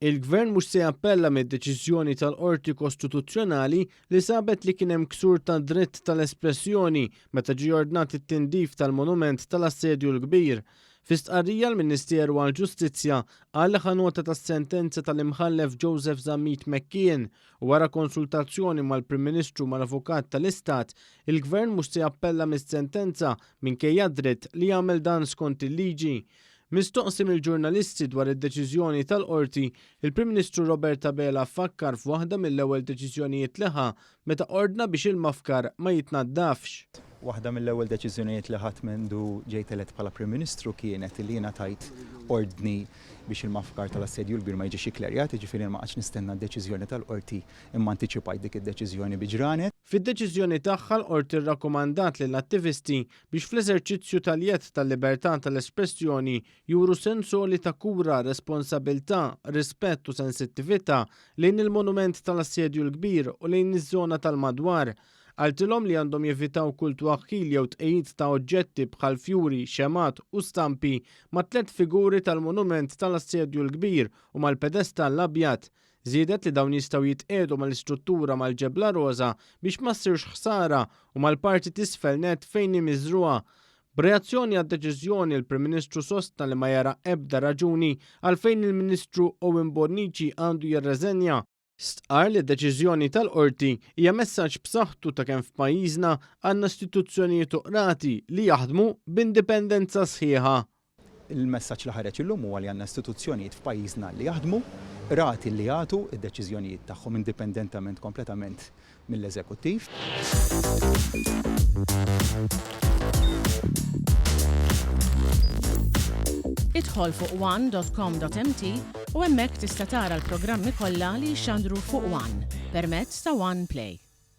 Il-Gvern mhux se jappella mid-deċiżjoni tal-Qorti Kostituzzjonali li sabet li kien hemm ksur tad-dritt tal-espressjoni meta ġie ordnat it-tindif tal-monument tal-Assedju l-Kbir. Fi stqarrija l-Ministeru għall-Ġustizzja qal li ħa nota tas-sentenza tal-Imħallef Joseph Zammit McKeon u wara konsultazzjoni mal-Prim Ministru u mal-Avukat tal-Istat, il-Gvern mhux se jappella mis-sentenza minkejja d-dritt li jagħmel dan skont il-liġi. Mistoqsi mill-ġurnalisti dwar id-deċiżjoni tal-Qorti, il-Prim Ministru Robert Abela fakkar f'waħda mill-ewwel deċiżjonijiet li ħa meta ordna biex il-mafkar ma jitnaddafx. Waħda mill-ewwel deċiżjonijiet li ħadt mindu ġejt elett bħala Prim Ministru kienet li jiena tajt ordni biex il-mafkar tal-Assedju l-Kbir ma jiġix ikklerjat, jiġifieri ma qgħadtx nistenna d-deċiżjoni tal-Qorti imma antiċipajt dik id-deċiżjoni bi ġranet. Fid-deċiżjoni tagħha l-Qorti rrakkomandat lill-attivisti biex fl-eżerċizzju tal-jedd tal-libertà tal-espressjoni juru sens għoli ta' kura, responsabilità, rispett u sensittività lejn il-monument tal-Assedju l-Kbir u lejn iż-żona tal-madwar. Qaltilhom li għandhom jevitaw kull twaħħil jew tqegħid ta' oġġetti bħal fjuri, xemgħat u stampi mat-tlett figuri tal-monument tal-Assedju l-Kbir u mal-pedestall abjad. Żiedet li dawn jistgħu jitqiegħdu mal-istruttura mal-ġebla roża biex ma ssirx ħsara u mal-parti t'isfel nett fejn hi miżrugħa. B'reazzjoni għad-deċiżjoni l-Prim Ministru sostna li ma jara ebda raġuni għalfejn il-Ministru Owen Bonnici għandu jirreżenja. Stqarr li d-deċiżjoni tal-Qorti hija messaġġ b'saħħtu ta' kemm f'pajjiżna għandna istituzzjonijiet u qrati li jaħdmu b'indipendenza sħiħa. Il-messaġġ li ħareġ illum huwa li għandna istituzzjonijiet f'pajjiżna li jaħdmu, qrati li jagħtu d-deċiżjonijiet tagħhom indipendentament kompletament mill-eżekuttiv. Idħol fuq one dot com dot mt u hemmhekk tista' tara l-programmi kollha li jixxandru fuq one permezz ta' One Play.